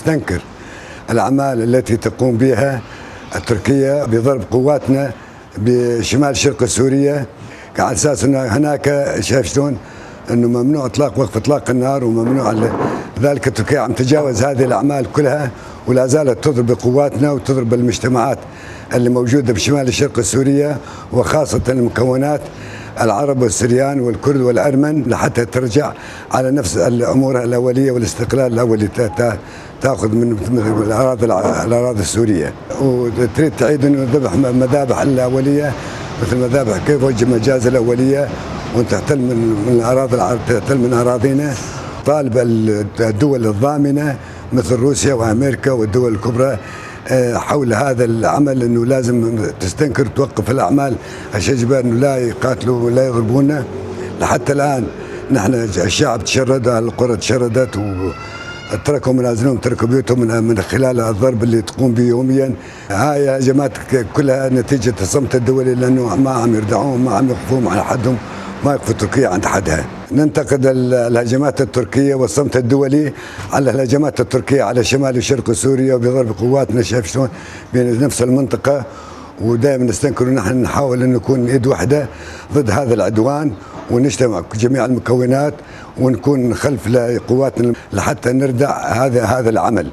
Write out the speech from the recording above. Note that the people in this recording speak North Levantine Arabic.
نستنكر الأعمال التي تقوم بها التركية بضرب قواتنا بشمال شرق سوريا، على اساس انه هناك، شايف شلون، انه ممنوع اطلاق وقف اطلاق النار وممنوع ذلك. تركيا عم تجاوز هذه الاعمال كلها ولا زالت تضرب بقواتنا وتضرب المجتمعات اللي موجودة بشمال الشرق سوريا، وخاصة المكونات العرب والسريان والكرد والارمن، لحتى ترجع على نفس الامور الاولية والاستقلال الاولي، تاخذ من الاراضي السورية وتريد تعيد انه ذبح مذابح الاولية مثل مذابح كيف وجه مجازر الاولية وتحتل من الاراضي، تحتل من اراضينا. طالب الدول الضامنه مثل روسيا وامريكا والدول الكبرى حول هذا العمل انه لازم تستنكر، توقف الاعمال الشجبه، انه لا يقاتلوا ولا يضربونا. لحتى الان نحن الشعب تشرد، القرى تشردت وتركوا منازلهم، تركوا بيوتهم من خلال الضرب اللي تقوم به يوميا. هاي هجمات كلها نتيجة الصمت الدولي، لانه ما عم يردعوهم، ما عم يوقفوهم على حدهم، ما يقفوا تركيا عند حدها. ننتقد الهجمات التركية والصمت الدولي على الهجمات التركية على شمال وشرق سوريا وبضرب قواتنا، شايف شلون، بنفس المنطقة. ودائما نستنكر، ونحن نحاول أن نكون يد واحدة ضد هذا العدوان ونجتمع جميع المكونات ونكون خلف لقواتنا لحتى نردع هذا العمل.